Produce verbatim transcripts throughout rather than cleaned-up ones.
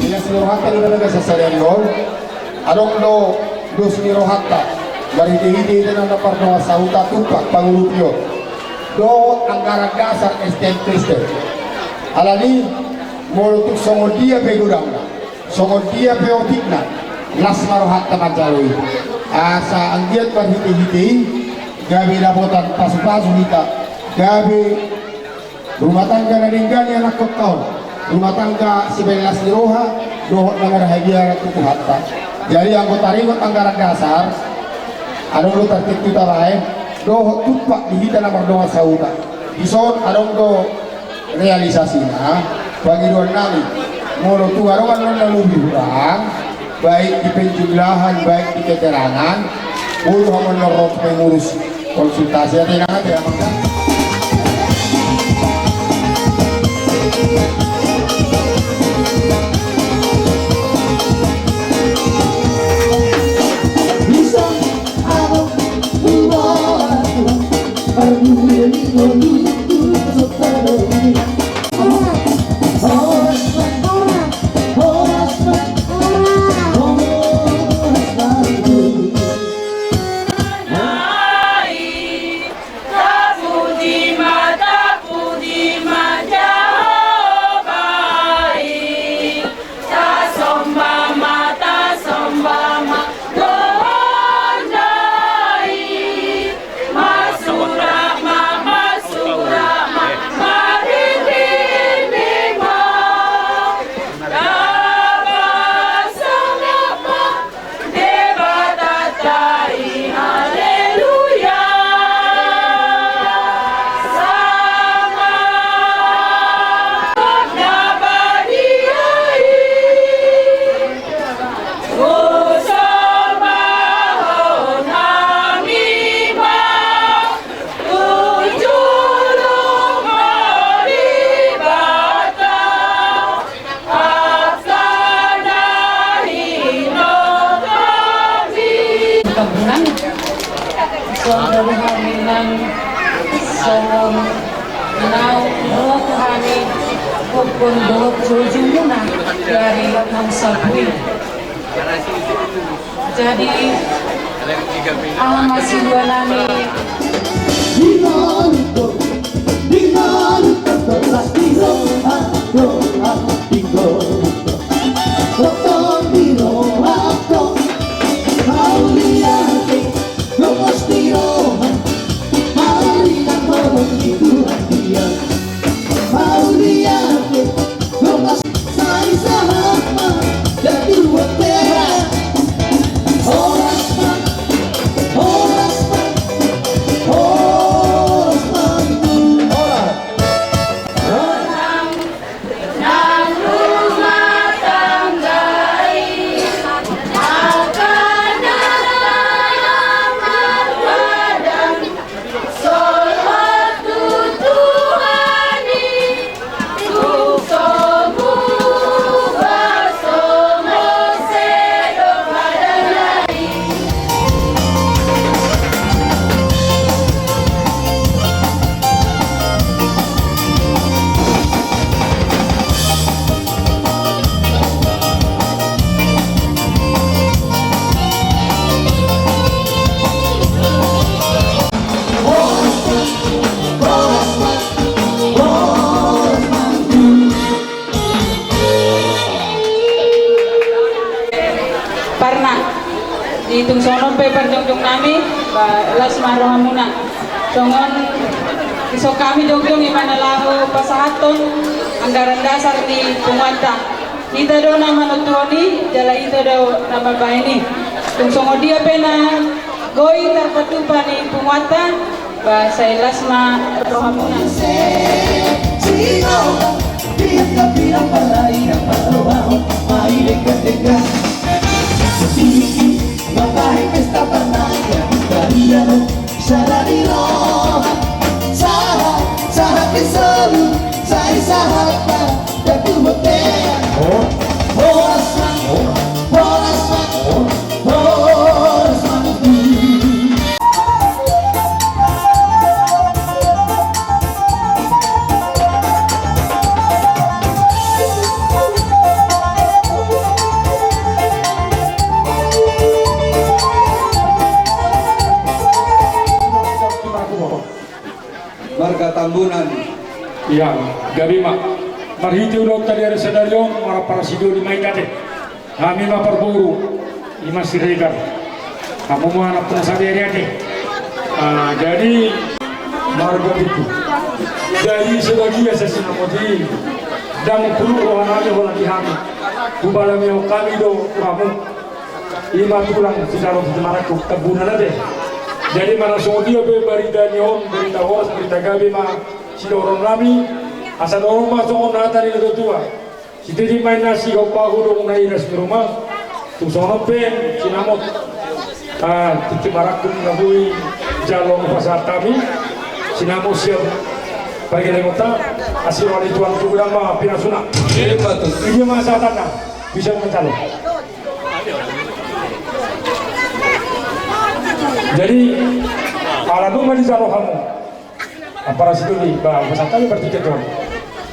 Ina si rohanta do na sasalean on. Adong do dos ni rohanta marhitehite hita na mardongan sahuta tumpak pangurupion dohot anggaran dasar S T M Kristen. Alani, molo tung songon dia pe godangna, songon dia pe otikna, las ma rohanta manjalo i. Asa anggiat marhitehite i gabe dapotan pasupasu hita, gabe rumah tangga na denggan i anakhonta on, rumah tangga sipalas ni roha dohot na marhabiaran tu Tuhanta. Jadi anggo taringot anggaran dasar, adong do tartib tu tabaen dohot tumpak di hita na mardongan sahuta. Dison adong do realisasina. Pangidoan nami, molo tung adong annon na lobi hurang, baik di penjumlahan, baik di keterangan, boi do hamu annon ro tu pengurus, konsultasi. Ate, ate, amang. Tasomba ma, tasomba ma, dohot do i. Marsurak ma, marsurak ma, marinding ma. Tapasangap ma Debatanta i, haleluya. Sangap na badia i. Husomba hon hami ma, tu julu ni Debata. Perkebunan, songon hami nang songon naung ro tu hami, gokhon dohot jojumuna di ari naung salpu i. Jadi, aha ma siluanami? Las ma rohamuna. Songon dison hami jongjong i ma na laho pasahathon anggaran dasar ni punguanta. Hita do na manontuhon i jala hita do na mambahen i. Tung songon dia pe na boi tarpatupa ni punguanta, ba sai las ma rohamuna. Marga Tambunan. Ia, gabe ma. Marhite ulaonta di ari sadari on, marapara sidoli ma i ate. Hami ma parboru, i ma Siregar. Hamu ma anak puna sadari ate. Ah, jadi marga Tiku. Jadi sebagian sasi namoti. Dang pulu roha nami holan di hami. Hubalamehon hami do tu hamu. I ma tulang sijalo sitimarangkup Tambunan ate. Jadi mana songon dia pe barita ni on, barita horas, barita gabe ma sidohonon nami. Asa dohonon ma songon hata ni natuatua. Sititi ma inna sihompahu do muna iras ni ruma. Tung songon on pe sinamot. Ah, tingki marangkup na boi jalo pasahat hami. Sinamot siap pargelenggonta. Asi roha ni Tuhan tu godang ma pinasuna. Iya ma sahatanna. Bisa ma jalo. Jadi ala nunga dijalo hamu. Ampara sidoli, ba, pasahat hami partingkian on.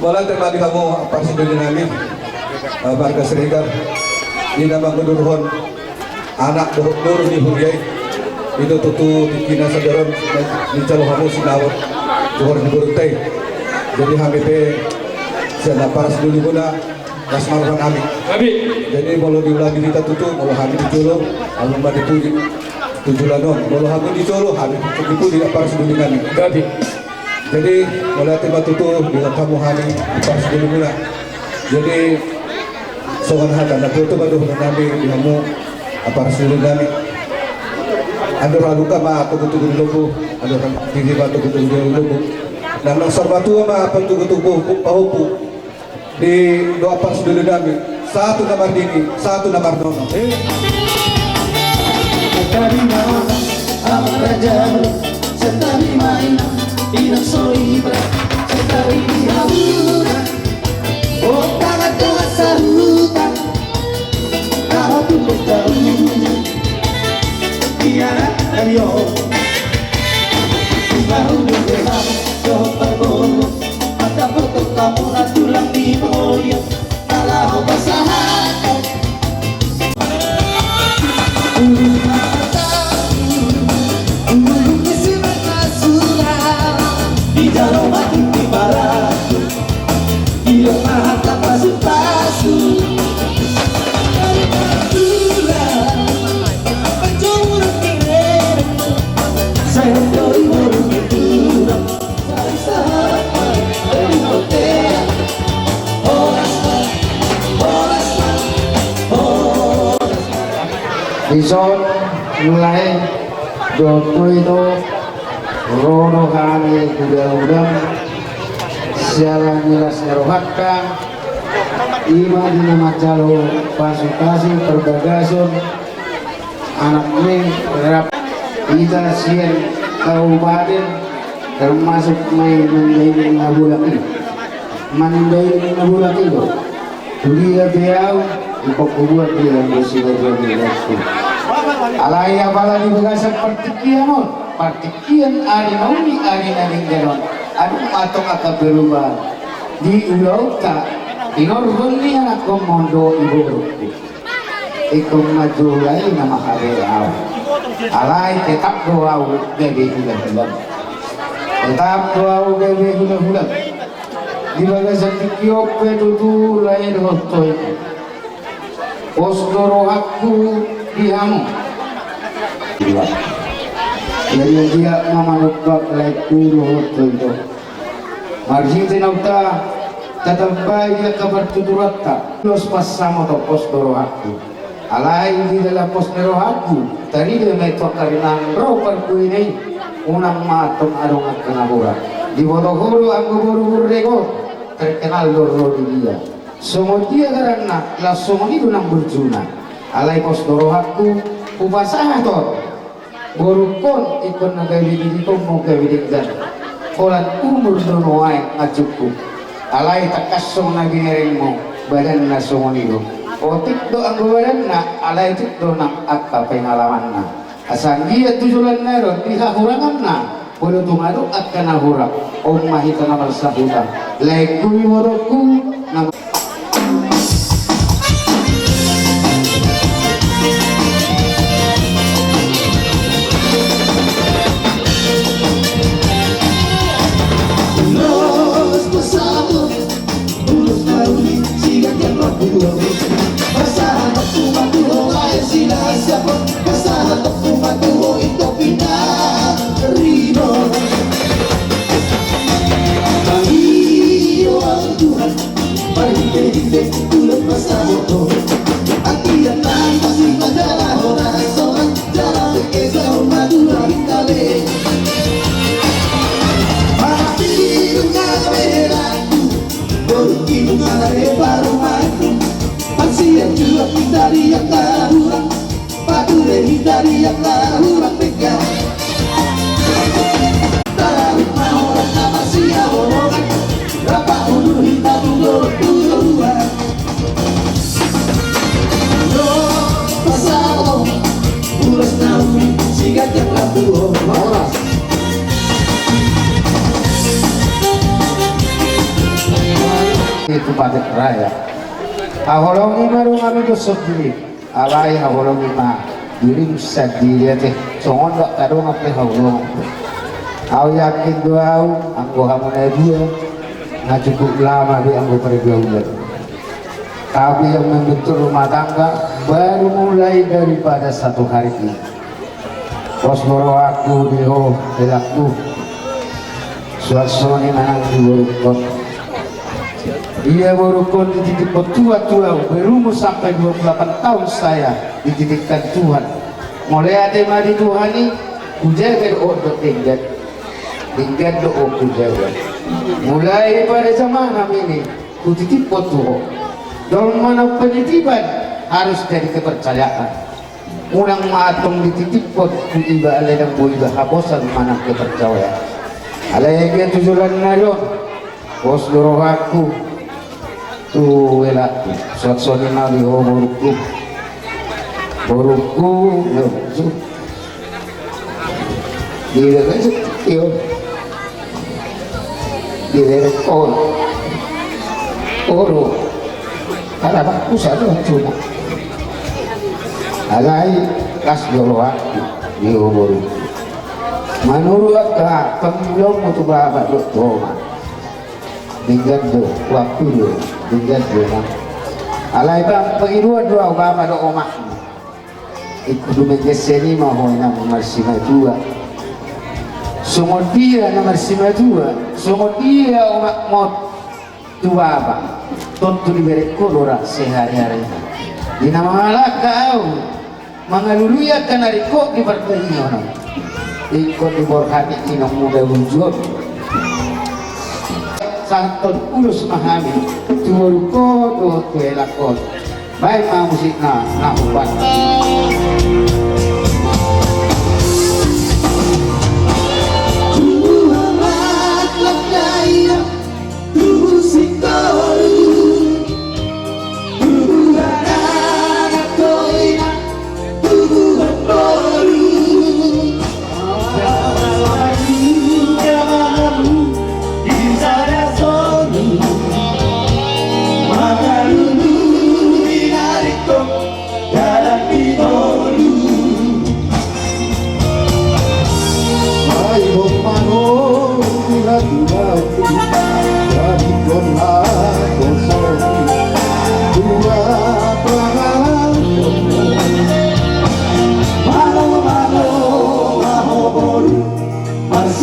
Mauliate ma di hamu ampara sidoli nami, eh, marga Siregar. Di na manguduruhon anak dohot boru ni huria i. Ito tutu tingkina sadari on dijalo hamu sinamot tu horong ni borunta i. Jadi hami pe sian ampara sidoli muna. Las ma roha nami. Gabe. Jadi molo diulangi hita tutu, molo hami di jolo, hamu ma di pudi. Tu joloan on, molo hamu di jolo, hami di pudi, ampara sidoli nami. Gabe. Jadi mauliate ma tutu di hamu hami ampara sidoli muna. Jadi songon hata na tutu ma dohonon nami di hamu ampara sidoli nami. Andor halumpang ma togutogu di lombu, andor halumpang ma togutogu di lombu. Nang na saur matua ma patogutogu pahompu. Di dohot ampara sidoli nami, sahat tu na mardingin, sahat tu na marnono. Tarima amang raja, tarima inang, inang Soibra, tarima hamu. O tangan dohot sahuta, tahu tu kota ujung. Ia na rio, baru berdoa, doa berdoa. Mata potong kamu na tulang di Boyo, na laho pasahathon. Ulu ma hatamu, ulu ni si Marta Sura, di jalo mati di barat, di jalo ma hata pasupasu. Tulang, apa jauh kere, saya dari baru tulang. Dison mulai dohot ito ro do hami hudahudam siala ni las ni rohanta, i ma di na manjalo pasupasu parbagason anak ni rap ita sian kabupaten, termasuk ma i Mandailing Nabolak i. Mandailing Nabolak i do. Tudia pe au, ingkon hubuat dia anggo sinaja ni rohangku. Alai apala di bagasan partingkian on, partingkian ari na uli ari na denggan on, adong ma antong angka perubahan di ulaonta, tinorhon ni anakkon ma on dohot iboruku. Ingkon ma jolo i na manghatai au. Alai tetap do au gabe hulahula. Tetap do au gabe hulahula. Di bagasan tingki on pe tutu lae dohot toiku, pos do rohangku di hamu. Jadi dia mama lupa lain dulu waktu itu. Marhite naung tatambai angka partuturanta, ulos pansamoton, pos do rohangku. Alai di dalam pos ni rohangku, tarida ma i tu angka ari na ro parbuena i, unang ma antong adong angka na hurang. Diboto ho do anggo boru Burrek on, terkenal do ro di dia. Songon dia garangna, laos songon i do nang burjuna. Alai pos do rohangku, hupasahat on. Borungkon, ingkon na gabe dirikonmu gabe denggan. Holan umur do nuaeng nga cukup. Alai tangkas songon na binerengmu, badanna songon i do. Otik do anggo badanna, alai otik do nang angka pengalamanna. Asa anggiat tu joloan na ro on di hahuranganna, molo tung adong angka na hurang, on ma hita na marsahuta. Laengku, ibotongku, na Itu patik raya. Haholongi ma donganmu sandiri. Alai haholongi ma dirim sandiri ate, songon do angka dongan pe haholongi. Au yakin do au, anggo hamu na dua, nga cukup lama be anggo pergaulan. Tapi yang membentuk rumah tangga baru mulai daripada satu hari ini. Pos do rohangku di ho, helakku. Suang songon i ma nang di borungkon. Ia borungkon dititiphon Tuhan tu au, berumur sampai dua puluh delapan tahun saya dititipkan Tuhan. Mauliate ma di Tuhan i, hujaga do on dohot denggan. Denggan do on hujaga. Mulai pada zamanam ini, hutitiphon tu ho. Jolma na umpanitipi harus jadi kepercayaan. Unang ma antong dititiphon tu iba alai ndang boi iba haposan manang kepercayaan. Alai anggiat tu joloan na ro on, pos do rohangku tu helakku. Suang songon i ma di ho borungku. Borungku, yo, su. Di ho, yo. Di ho, on. Oro. Kada bangku satu cuma. Alai las do rohangku di ho boru. Manurut angka pangilonmu tu bapa dohot tu omak, denggan do, waktu do, denggan do na. Alai bang, pangidoan do au bapa dohot omakmu. Ingkon dumenggan sian i ma ho inang marsimatua. Songon dia na marsimatua, songon dia omakmon tu bapa, tontu dibereng ho do ra sehari-hari. Di na mangalangka au, mangalului angka na ringkot di pardaingonon. Ingkon diborhat i inongmu da ujon. Sahat ulos ma hami tu borungkon dohot tu helakkon. Baen ma musikna, na umpat.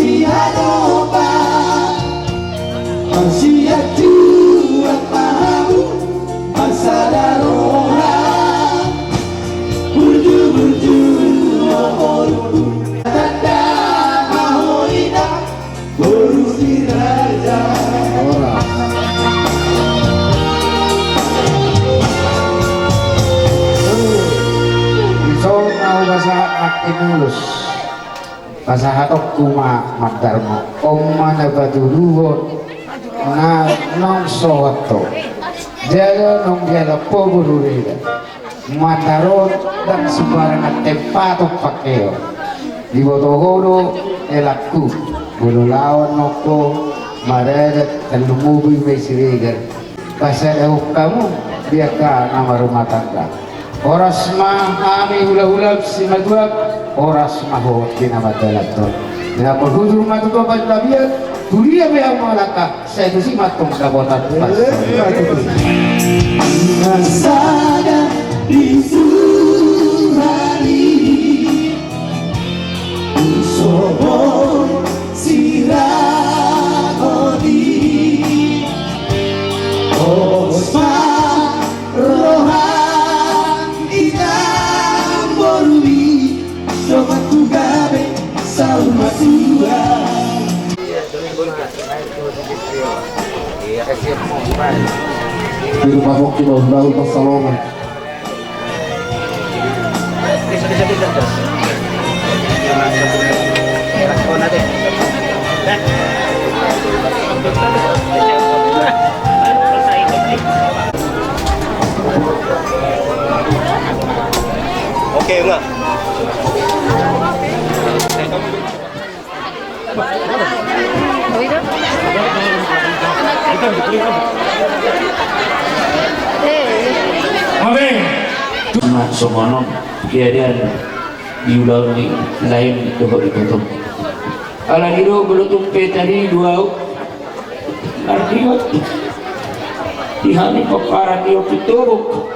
Ia domba, marsianjuan ma hamu, marsada roha, burju-burju, o boru. Tanda maholi na boru ni raja. Ora. Dison na hupasahat nangkin ulos. Pasahatonku ma mandar on, on ma na patuduhon na naung sogot ho. Jala naung dialap ho boru Reda. Mandar on ndang sembarangan tempaton pangkeon. Diboto ho do, helangku, molo laho annon ho maradat, tarlumobi ma i Siregar. Pasadahon hamu di angka na marumah tangga. Horas ma hami hula-hula simatua, horas ma ho di na mandalanhon. Nangkon hujur ma tu Tuhan Panggabean, huria pe hamu mangalangka, sai tusi ma antong dapotan. Ima sada di Tuhan i, so boi siragot i. Pos ma roha ni namboru i, dongan tu gabe saur matua. Di rumah pongki, bangun-bangun pansalongan. Oke, enggak. Amin. Cuma songon on keadaan di ulaon ni lae dohot di toto. Alani do molo tung pe tadi do au mardiot di hami pomparan ni Ompu Tobuk.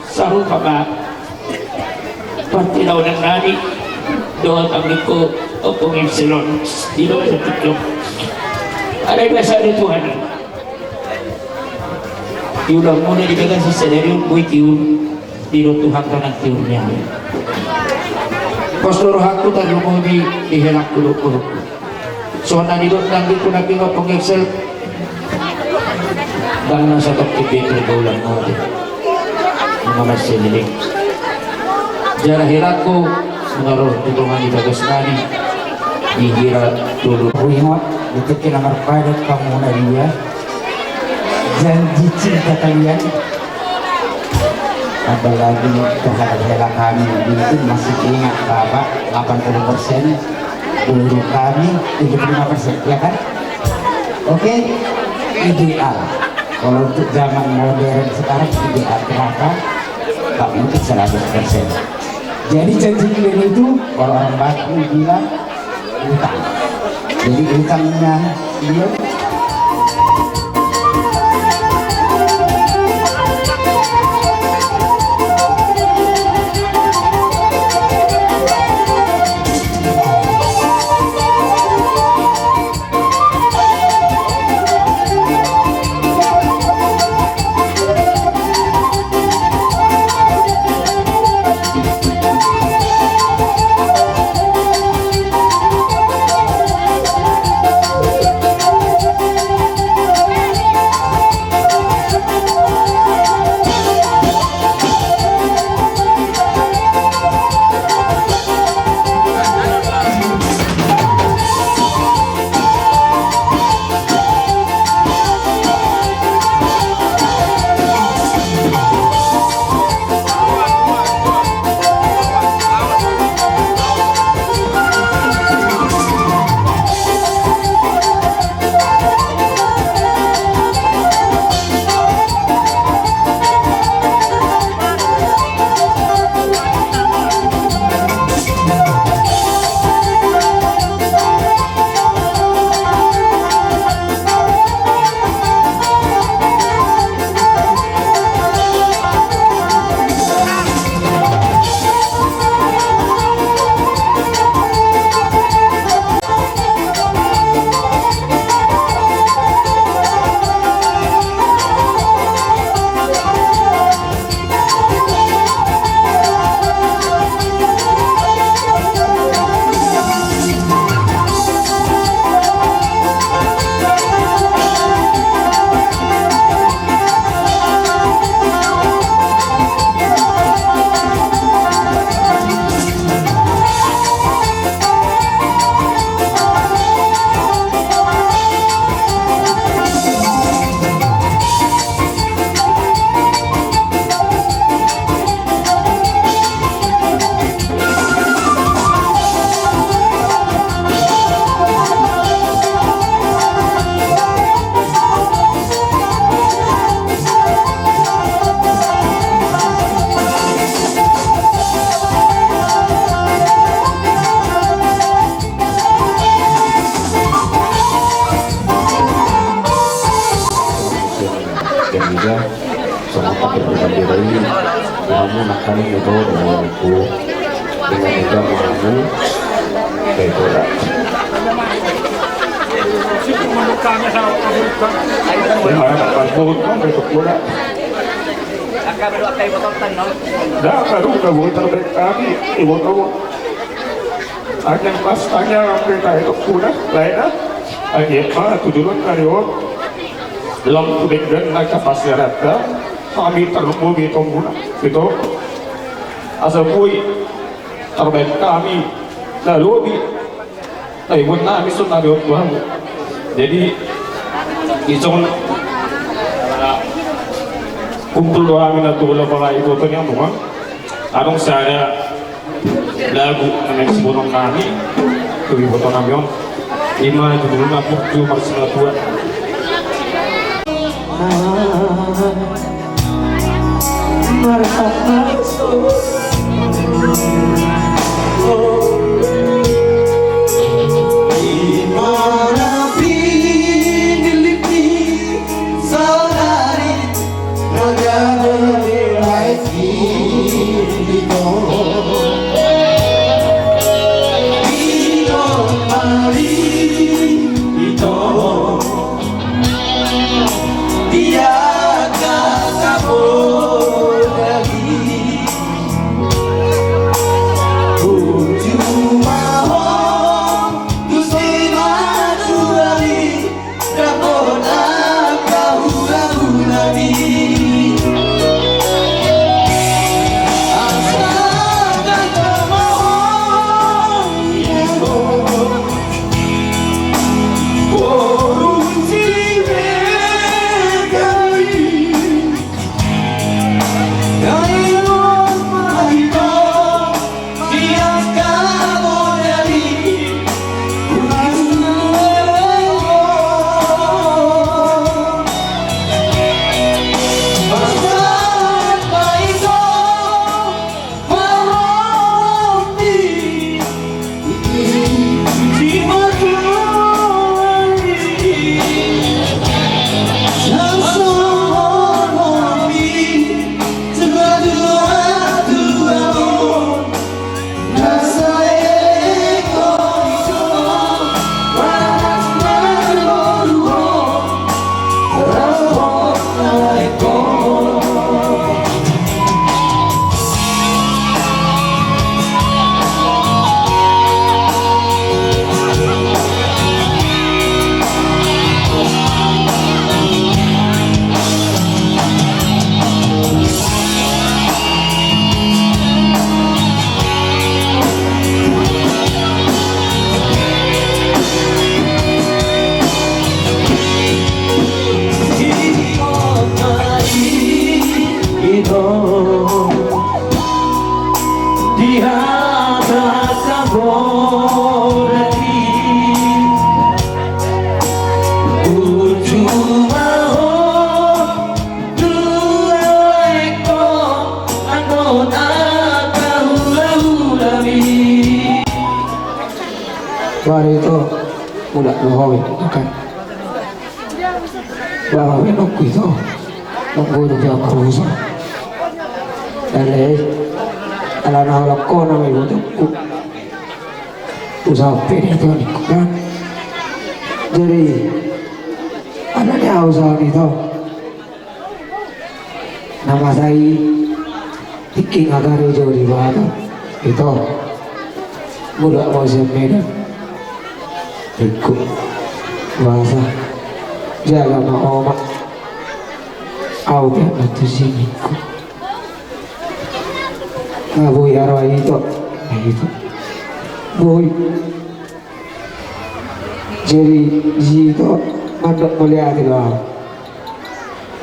Sarupa ma partinaonan nami dohot anggingku Ompung Ipsilon. Didok do tutu, alai basa do Tuhan i, di ulaonmuna di bagasi sadari on boi tiur, didok Tuhanta nang tiur ni hami. Pos do rohangku tarlumobi di helangku dohot boruku. Songon na nidok nangkin tu nangkin Ompung Ipsilon, ndang na satongkin be pergaulan nami. Nunga mansai leleng. Jala helangku, nunga ro tu tonga ni bagas nami di hira tolu. Huingot di tingki na marpadan hamu na dua, janji cinta kalian. Apalagi terhadap hela kami, mungkin masih ingat Bapak, delapan puluh persen, guru kami tujuh puluh lima persen, ya kan? Oke, ideal. Kalau untuk zaman modern sekarang, ideal berapa? Tak mungkin seratus persen. Jadi, janji kalian itu, orang-orang Batak bilang, utang. Jadi utangnya dia. Muna kami itu dengan itu, dengan itu mau kami. Baik, udah. Gimana, Pak Bun? Kan itu udah. Dah, baru udah, Bu, terbaik kami. Ibu tahu. Hanya pas tanya sampai tadi itu udah, lain dah. Aja, Pak, tujuan kali, oh. Lam udah dan naik pas ya, rata. Kami terlumbu gitu, Bu. Gitu. Asa boi, terbaik kami, lalu di, eh, buat nami sun nami waktu aku. Jadi, ison, kumpul do hami na tu bola bola itu, tu yang bukan. Adong sada lagu na naeng sibotohon nami tu iboto nami on. Ima judulna Burju Marsimatua. Baru itu, mulak do ho, kan. Baru itu, itu. Nunggu do dia berusaha. Alai, ala na holan ho nama ibotongku. Usaha pede tu, kan. Jadi, ala ni usaha ni tu. Na masa i tingki nga karejo di Batam. Ito. Mulak ma au sian Medan. Ikut. Bahasa. Jaga ma omak. Au pe na tu sini ikut. Nga boi aro ito. Ito. Boi. Jadi, di situ mandok melihat itu.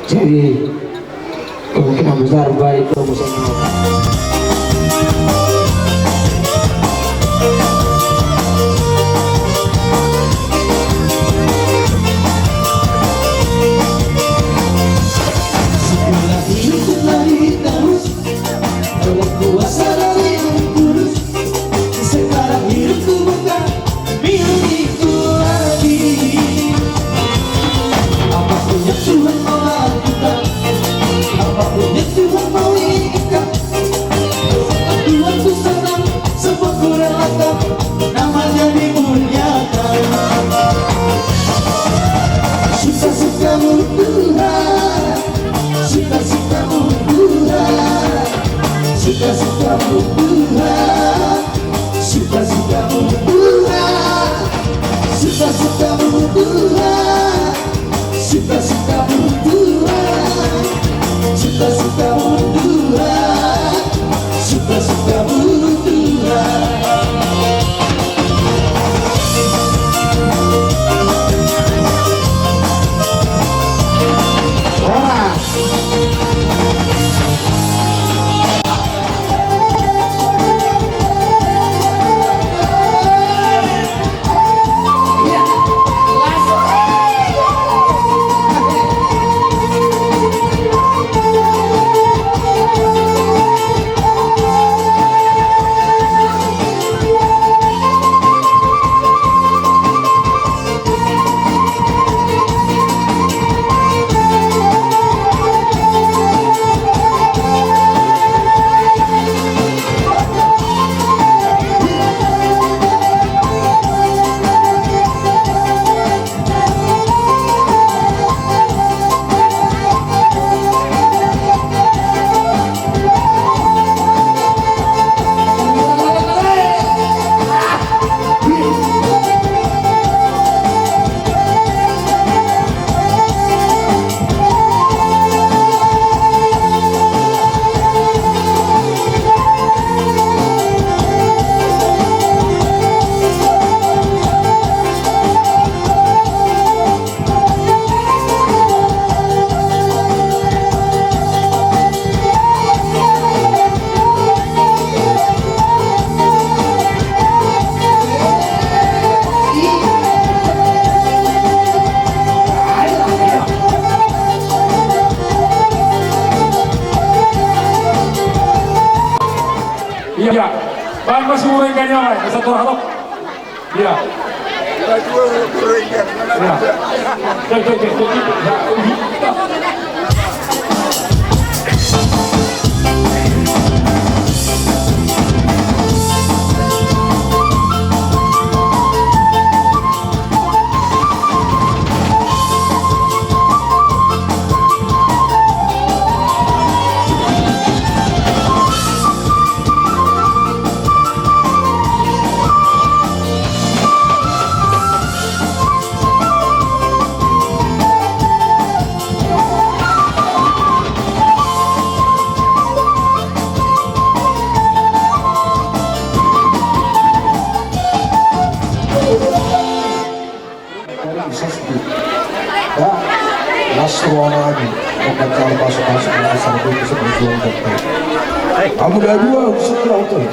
Jadi, kemungkinan besar baik perumusannya. Sekolah itu lari terus. Oleh kuasa dari Yang Kudus, sekarang hidupku bukan milikku lagi. Apapun yang Tuhan mau lakukan, apapun yang Tuhan mau inginkan, Tuhan, sukacitamu Tuhan, sukacitamu Tuhan, sukacitamu Tuhan, sukacitamu Tuhan, sukacitamu Tuhan. Horas. Iya. Baen ma si Burenggan i, baen. Satu ratus. Iya. Iya. Cek, cek, cek, cek. Las roha nami, mambahen pasupasu, las roha nami, sebagai juang dokter. Amu da dua, sekolah tu.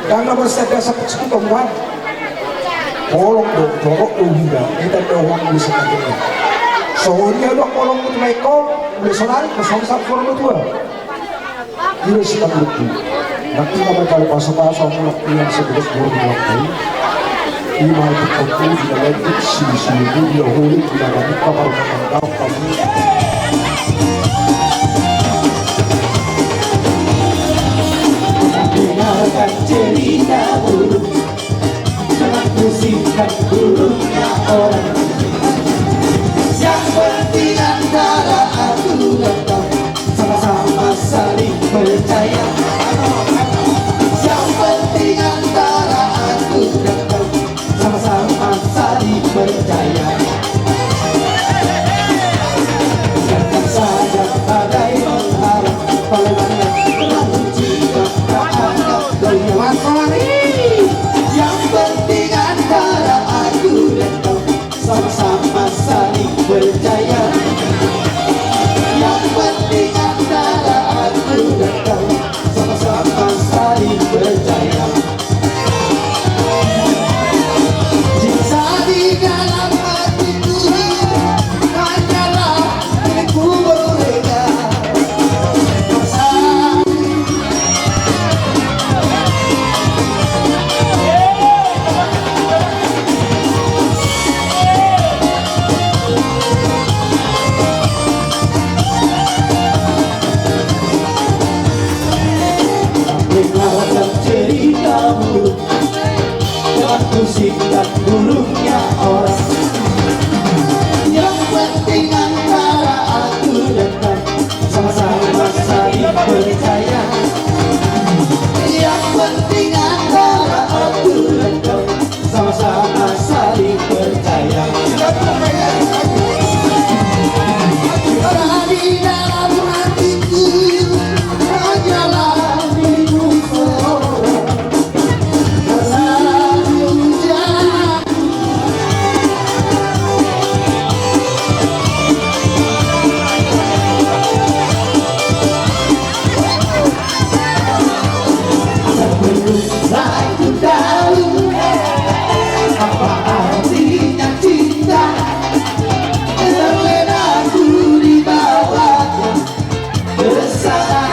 Ndang na marsada saput saput, Tuhan. Holong do, holong do huida, hita do holong di sekolah. Songon dia do holong tu meko, mulai sonari, kosong saput orang tua. Ilo si pangurutku. Nang ina mangkalo paso-paso, mulak tiang sebelas dua puluh dua kali. Ima itu kau di dalam diksi, sini dia holik di dalam muka baru makan kau kamu. Dengarkan cerita burung. Jangan pusingkan burungnya orang. Yang penting antara aku dan kau sama-sama saling percaya. Yang penting antara aku dan kau sama-sama saling percaya. Biarkan saja badai mengharang, kalau datang terlalu cinta, tak ada goyang. Yang penting antara aku dan kau sama-sama saling percaya. Yang penting antara aku dan kau sama-sama saling percaya. Cinta di dalam hatiku hanyalah milikmu, Burenggan. Dengarkan ceritamu, jangan pusingkan burungnya orang. Yang penting antara aku dan kau sama-sama saling percaya. Yang penting antara aku dan kau sama-sama saling percaya. Karena di dalam hatiku hanyalah dirimu seorang. Karena di ujung Sebelum aku tahu apa artinya cinta, terlena aku di bawahnya bersama.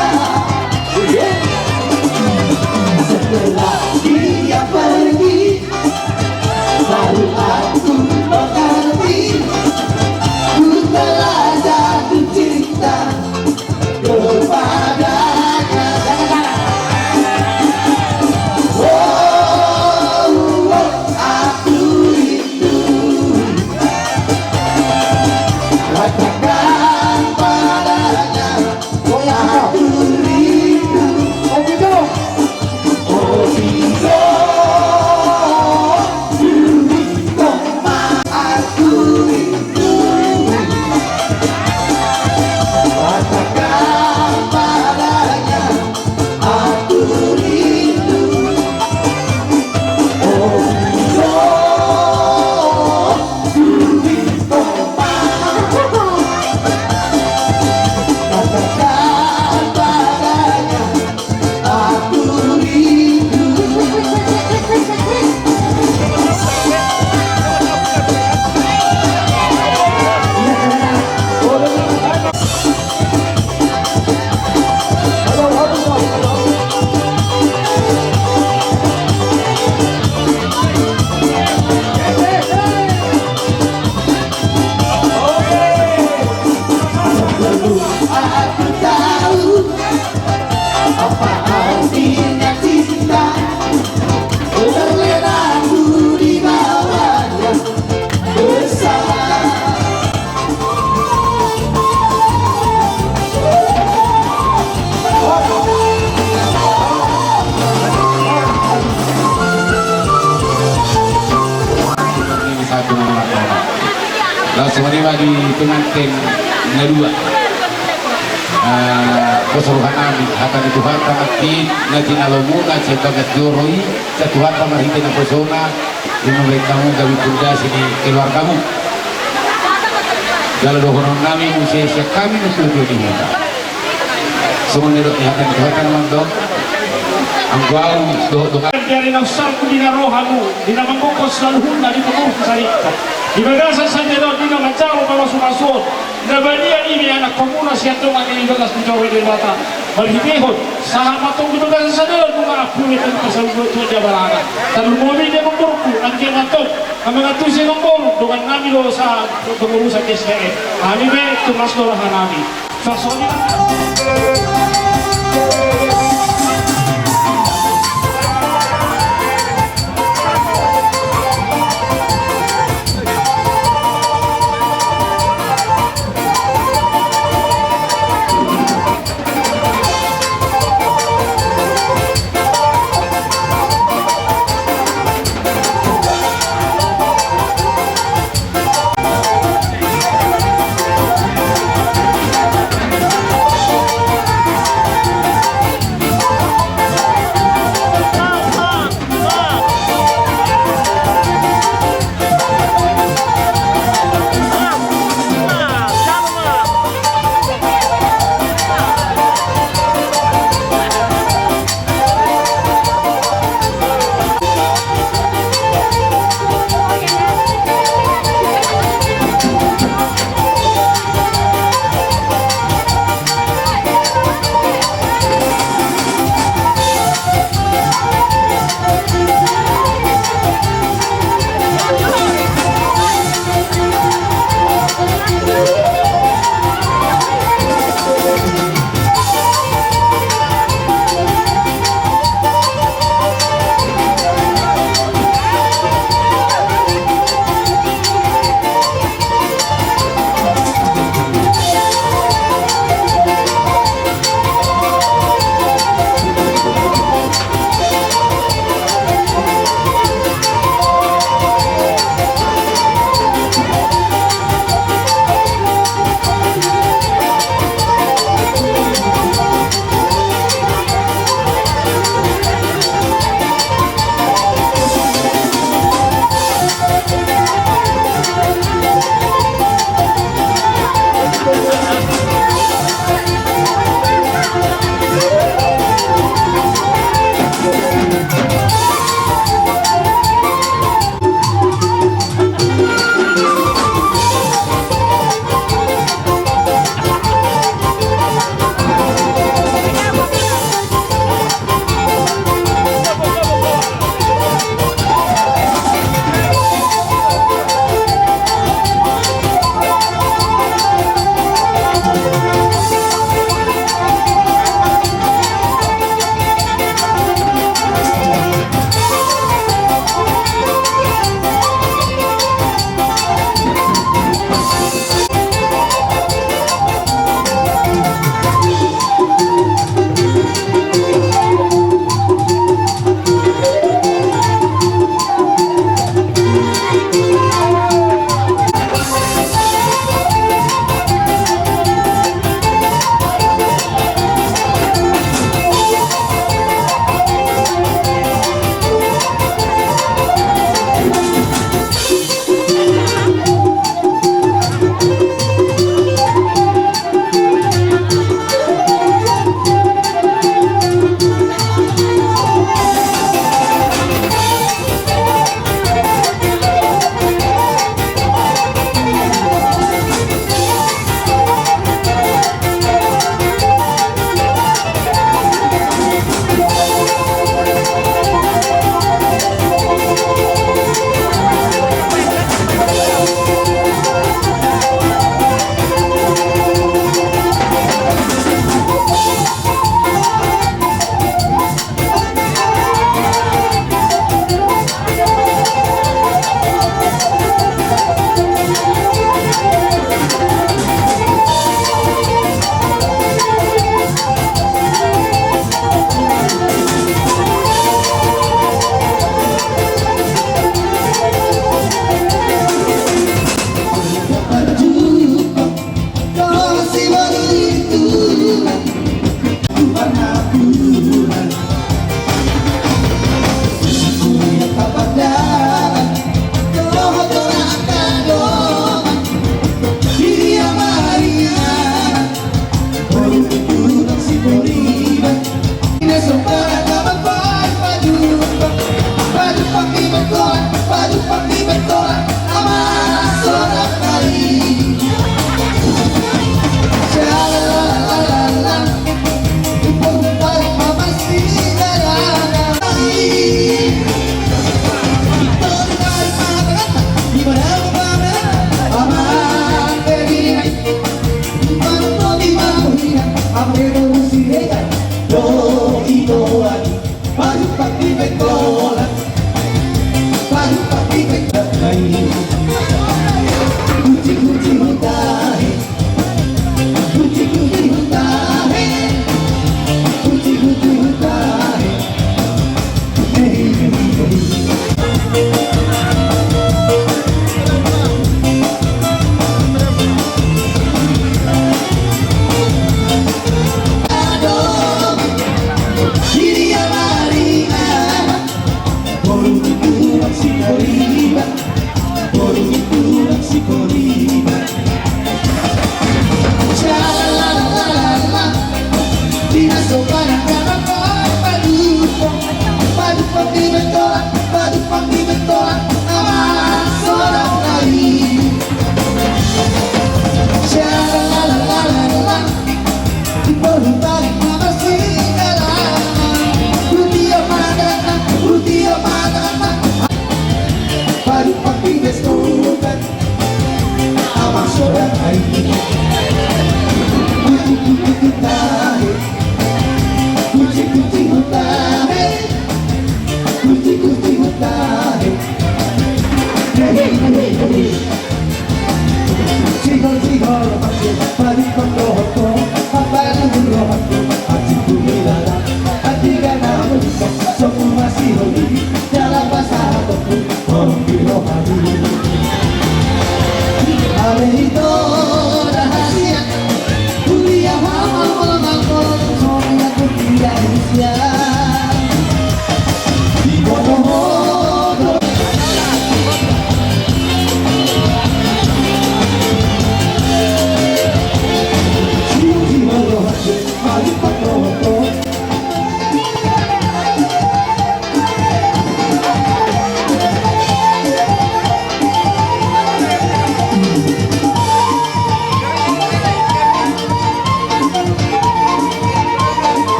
Setelah dia pergi, baru aku mengerti, ku telah jatuh cinta kepadanya. Oh, oh, aku rindu. Katakan padanya, aku rindu. Oh, gitu. Aku tahu apa artinya cinta, terlena aku di bawahnya bersama. Langsung aja di pengantin na dua. Eh, pos roha nami, hata ni Tuhanta ma i, na jinalomuna sian bagas joro i, sai Tuhanta marhite naposona, ima baen hamu gabe pondasi ni keluargamu. Jala dohonon nami muse sian hami na tuatua di huta. Songon na nidok ni hata ni Tuhanta na mandok. Anggo au dohot dongan. Di ari na unsarhon di na ro hamu, di na mangokhon saluhutna di pengurus di salingka. Di bagasan sadia on di na manjalo pamasumasu on. Na badia i be anakkonmuna sian dongan i di bagas ni joro ni Debata. Marhitehon sahat ma antong di bagasan sadia on nunga ampuni tali pasaulon tu dia barana. Tarlumobi di amangborungku, anggiat ma antong na mangantusi amangboru, dongan nami do sahat pengurusan di S D M. Hami be tumas do roha nami.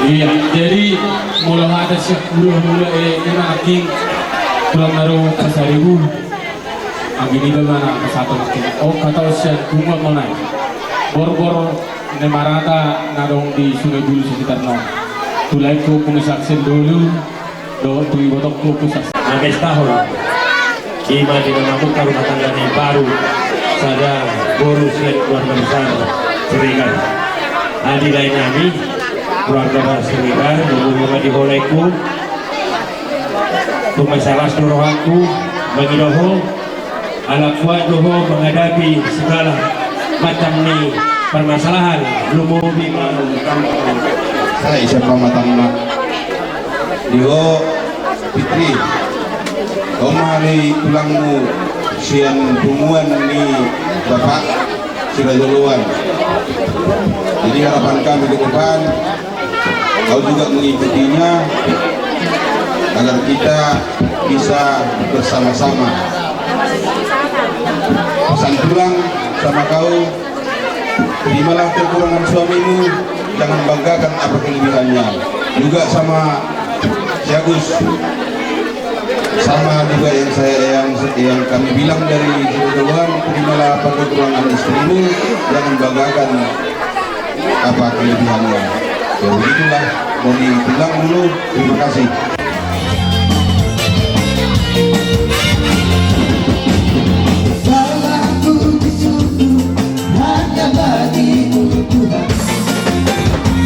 Iya, jadi molo hata sian hulahula, eh, ima nangkin tulang na ro Pasaribu. Anggi niba ma na pasahat nangkin. Oh, hata sian punguan ma na i. Borbor ni marata na adong di Sungai Bulu sekitarna on. Tu laengku Ompung Isaksen Dholu. Dohot tu ibotongku Ompung Isaksen. Na pestahon. Ima di na mambuka rumah tangga na baru sada boru sian keluarga besar Siregar. Adi lae nami, keluarga besar Siregar, boru ma di ho laengku. Tung mansai las do rohangku mangido ho, ala kuat do ho menghadapi segala macam ni permasalahan, lumobi ma Sai siapa matangna? Di ho, Fitri. Ho ma ari tulangmu sian punguan ni bapak sirajoloan. Jadi harapan kami ke depan, kau juga mengikutinya agar kita bisa bersama-sama. Pesan pulang sama kau, terimalah kekurangan suamimu, jangan banggakan apa kelebihannya. Juga sama si Agus, sama juga yang saya, yang, yang kami bilang dari sini, terimalah apa kekurangan istrimu, jangan banggakan apa kelebihannya. Ya, begitulah dari tulang dulu. Terima kasih. Segala puji syukur hanya bagi-Mu, Tuhan.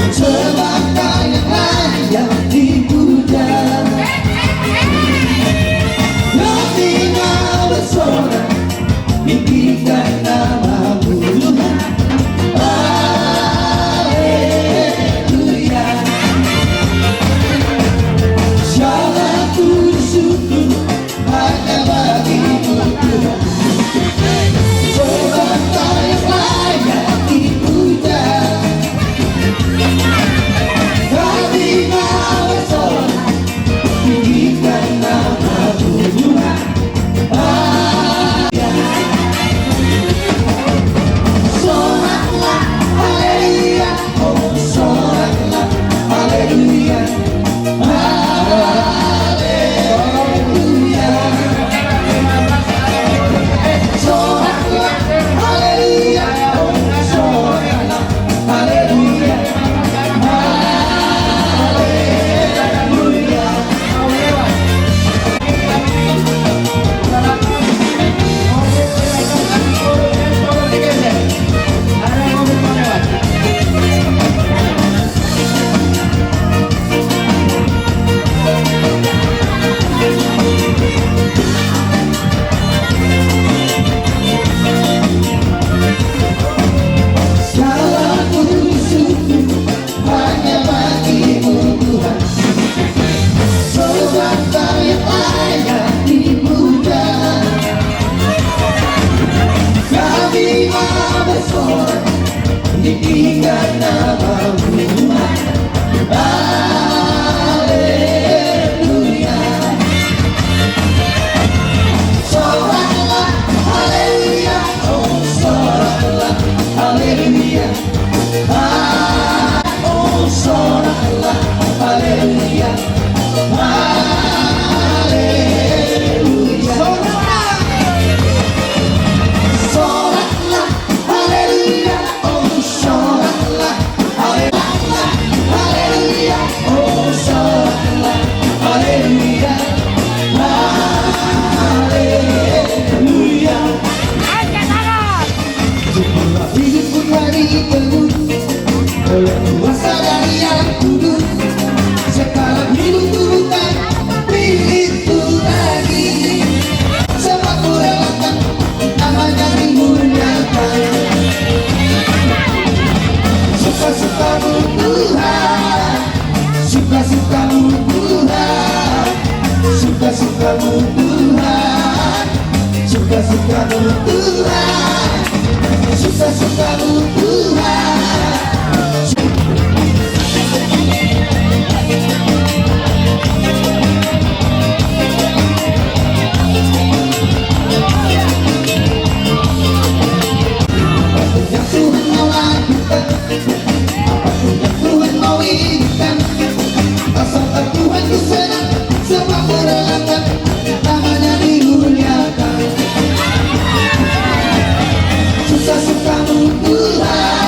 Sebab Kau yang layak dipuja. Kami mau bersorak, tinggikan nama-Mu, Tuhan. Haleluya. Segala puji syukur hanya bagi-Mu, Tuhan. Sebab Kau yang layak dipuja. Kami mau bersorak, tinggikan nama-Mu, Tuhan. Soraklah, haleluya, oh, soraklah, haleluya, haleluya. Soraklah, haleluya, oh, soraklah, haleluya, haleluya. Segala puji syukur hanya bagi-Mu, Tuhan. Sebab Kau yang layak dipuja. Kami mau bersorak, tinggikan nama-Mu, Tuhan. Haleluya. Soraklah, haleluya, oh, soraklah, haleluya. Ah, oh, soraklah, haleluya, haleluya. Soraklah, haleluya, oh, soraklah, haleluya, haleluya, oh, soraklah, haleluya, haleluya. Angkat tangan. Syukurlah hidupku menjadi teguh oleh kuasa dari Yang Kudus. Sekarang hidupku bukan milikku lagi. Sebab kurelakan namanya dimuliakan. Suka-sukamu Tuhan, suka-sukamu Tuhan, suka-sukamu Tuhan, suka-sukamu Tuhan, suka-sukamu Tuhan. Yang Tuhan mau lakukan, yang Tuhan mau izinkan, rasakan Tuhan ku senang, sebab kurelakan namanya dimuliakan. Suka-sukamu Tuhan,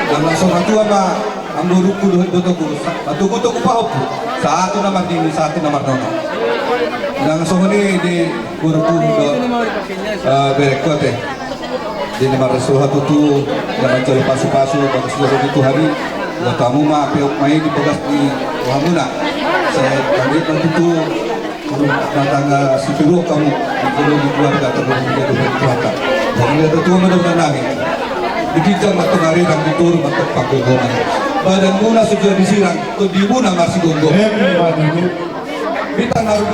Nang na so matua ma amborungku dohot ibotongku, sa-, matogu-togu pahompu, sahat tu na marnini, sahat tu na marnono. Nang songon i di borungku dohot, eh, berengku ate. Di na marlas roha tutu, na manjalo pasu-pasu, bagas dohot di Tuhan i, buat hamu ma, peop ma i di bagas ni rohamuna. Sai hami ma tutu, Rumah tangga situru kamu, kalau di keluarga terlalu menjadi hutang. Jadi dia tutu menurut nami. Di ginjang mantong arirang, di toru mantong panggogongan. Badanmuna so jadi sirang, tondimuna marsigomgom. Em, badanmu. Bintang harus